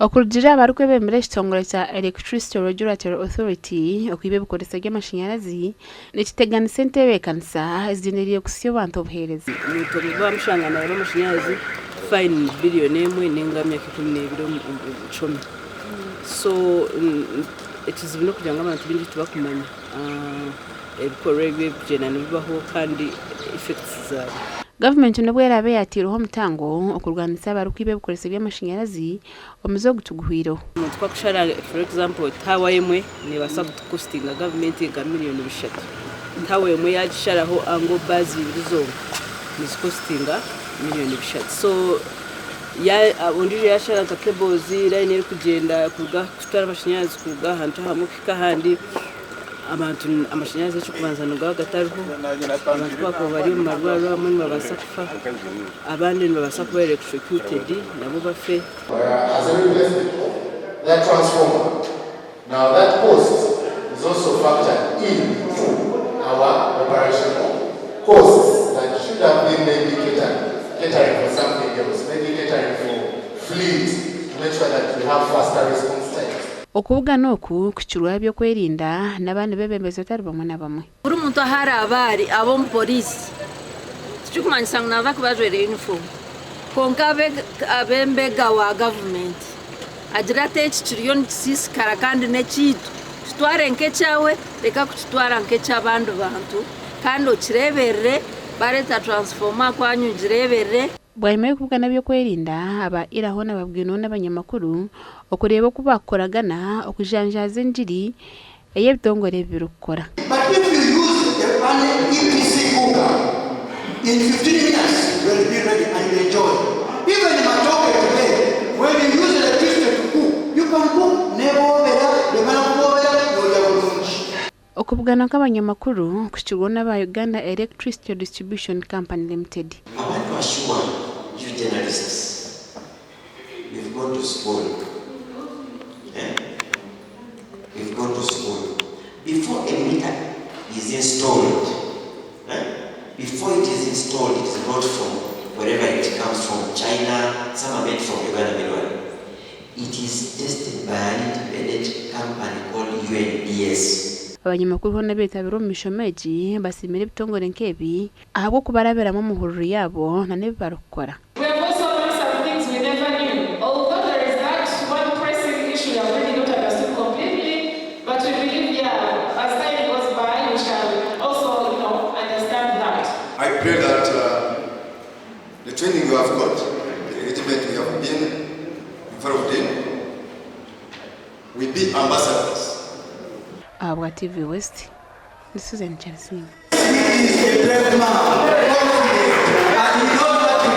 Okurugiirira aha barikwebembera ekitongore kya Electricity Regulatory Authority, okwiba ebikoreso by'amashanyarazi nikiteganisa entebeekanisa ezigyendereire kuhitsya abantu obuheereza. Omuntu obu bamushanga naiba amashanyarazi, fine ni billion emwe ninga emyaka 12 omu kihome. So ekizibu n'okugira ngu abantu baingi tibakumanya ebikorwa ebi ebikugyenda nibibaho kandi effects zaabyo. Gavumenti n'obu eraabe yaateireho omutango okurwanisa abarikwiba ebikoreso by'amashanyarazi, omuze ogu tiguhwireho. Omuntu ku akushara for example tower emwe nebaasa kutukostinga gavumenti nka miriyoni bishatu. Tower emwe yagisharaho ango bars ibiri zonka nizikostinga miriyoni bishatu. So ondiijo yashara nka cables, line erikugyenda kuruga kutwara amashanyarazi kuruga ahantu ahamwe kuhika ahandi, Abantu amashanyarazi eky'okubanza nigaba gatariho, abantu ku bakuba bari omu marwariro abamwe nibabaasa kufa, abandi nibabaasa kuba electrocuted nabo bafe. Okubugana oku kuhikirweho ab'ebyokwerinda n'abandi beebembezi batari bamwe na bamwe. Buri muntu ahu araabe ari, abe omuporiisi, tikirikumanyisa ngu naaza kuba ajwaire yunifoomu, kwonka abe abe mbega wa gavumenti. Agire ati eki kiriyo nikisiisikara kandi n'ekyaitu, kitware nk'ekyawe, reka kukitwara nk'eky'abandi bantu kandi okireeberere, bareeta turansifooma akwanyu ogireeberere. Bwanyima y'okubugana ab'ebyokwerinda aba ira hoona babwinweho n'abanyamakuru okureeba oku baakukoragana okujanjaaza engiri ei ebitongore ebi birikukora. But if you use the an EPC cooker, in 15 minutes you will be ready and you enjoy. Even matooke today, when you use electricity to cook, you can cook nebobera, bwemara kubobera nolya bulungi. Okubugana kw'abanyamakuru kuhikirweho n'aba Uganda Electricity Distribution Company Limited. I want to assure you journalists, we've gone to school, eh? We've gone to school. Before a meter is installed, eh? Before it is installed, it is brought from wherever it comes from, China, some are made from Uganda meanwhile. It is tested by an independent company called UNBS. Abanyamakuru hoona abeetabire omu mishomo egi basiimire ebitongore nk'ebi ahabw'okubarabiramu omu hururu yaabo na n'ebi barikukora. We have also learned some things we never knew although there is that one pressing issue we have really not understood completely but we believe yeah as time goes by we shall also you know understand that. I pray that the training you have got, the engagement you have been involved in, we be ambassadors. Ahabwa TV West, ndi Susan Kyalisinga. He is a brave man.